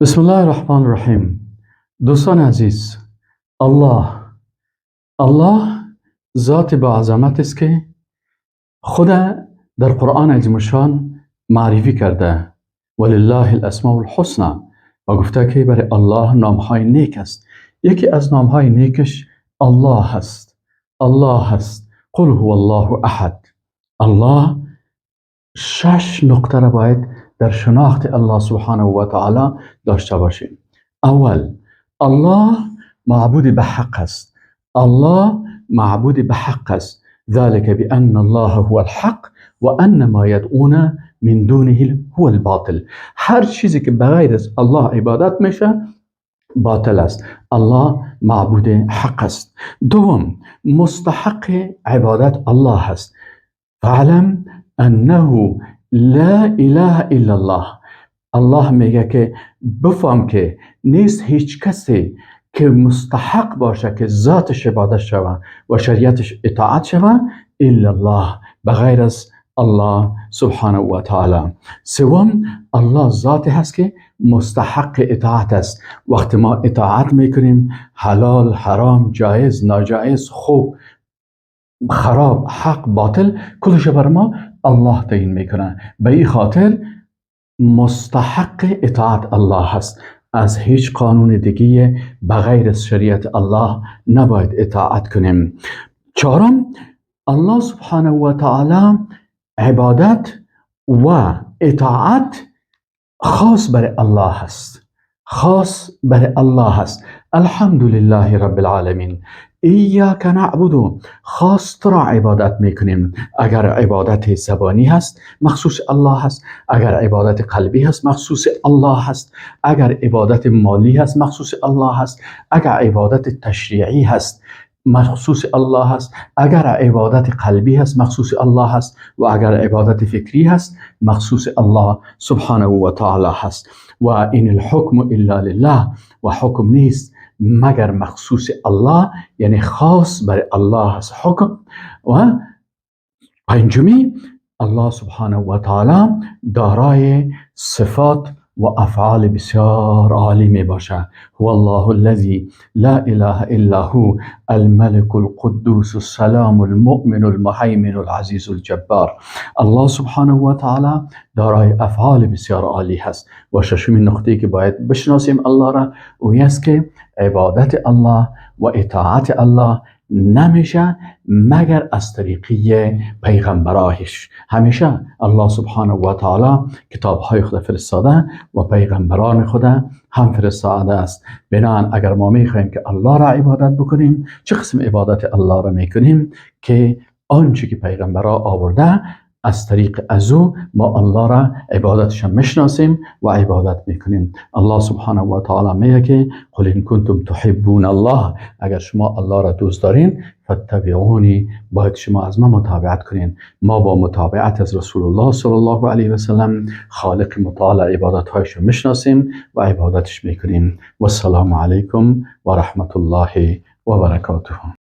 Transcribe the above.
بسم الله الرحمن الرحیم. دوستان عزیز، الله ذات با عظمت است که خود در قرآن عظیم الشان معرفی کرده، ولله الاسماء الحسنى، و گفته که برای الله نامهای نیک است. یکی از نامهای نیکش الله است. الله است. قل هو الله احد. الله شش نقطه را باید در شناخت الله سبحانه و تعالی داشته باشیم. اول، الله معبود به حق است. الله معبود به حق است. ذلك بأن الله هو الحق وأن ما يدعون من دونه هو الباطل. هر چیزی که بغیر از الله عبادت میشه باطل است. الله معبود حق است. دوم، مستحق عبادت الله است. فاعلم انه لا اله الا الله. الله میگه که بفهم که نیست هیچ کسی که مستحق باشه که ذاتش عبادت شوه و شریعتش اطاعت شوه الا الله، بغیر از الله سبحانه و تعالی. سوم، الله ذاتی هست که مستحق اطاعت است. وقتی ما اطاعت میکنیم، حلال، حرام، جایز، ناجایز، خوب، خراب، حق، باطل، کلش بر ما الله تعیین میکنه. به این خاطر مستحق اطاعت الله هست. از هیچ قانون دیگه بغیر از شریعت الله نباید اطاعت کنیم. چهارم، الله سبحانه و تعالی عبادت و اطاعت خاص بر الله هست. خاص بر الله هست. الحمد لله رب العالمین. ایاک نعبد، خاص تو را عبادت میکنیم. اگر عبادت زبانی هست مخصوص الله هست، اگر عبادت قلبی هست مخصوص الله هست، اگر عبادت مالی هست مخصوص الله هست، اگر عبادت تشریعی هست مخصوص الله هست، اگر عبادت قلبی هست مخصوص الله هست، و اگر عبادت فکری هست مخصوص الله سبحانه و تعالی هست. و این الحکم الا لله، و حکم نیست مگر مخصوص الله، یعنی خاص بر الله هست حکم. و پنجمی، الله سبحانه و تعالی دارای صفات و افعال بسیار عالی می باشه. هو الله الذی لا اله الا هو الملك القدوس السلام المؤمن المهیمن العزیز الجبار. الله سبحانه و تعالی دارای افعال بسیار عالی هست. و ششمین نقطه‌ای که باید بشناسیم الله را او است که عبادت الله و اطاعت الله نمیشه مگر از طریقی پیغمبرایش. همیشه الله سبحانه و تعالی کتابهای خود فرستاده و پیغمبران خود هم فرستاده است. بنابراین اگر ما میخواهیم که الله را عبادت بکنیم، چه قسم عبادت الله را میکنیم؟ که آنچه که پیغمبرا آورده از طریق از او ما الله را عبادتش میشناسیم و عبادت میکنیم. الله سبحانه و تعالی میگه که قل ان کنتم تحبون الله، اگر شما الله را دوست دارین فاتبعونی، باید شما از ما متابعت کنین. ما با متابعت از رسول الله صلی الله علیه و سلم خالق متعال عبادت هایش میشناسیم و عبادتش میکنیم. و السلام علیکم و رحمت الله و برکاته.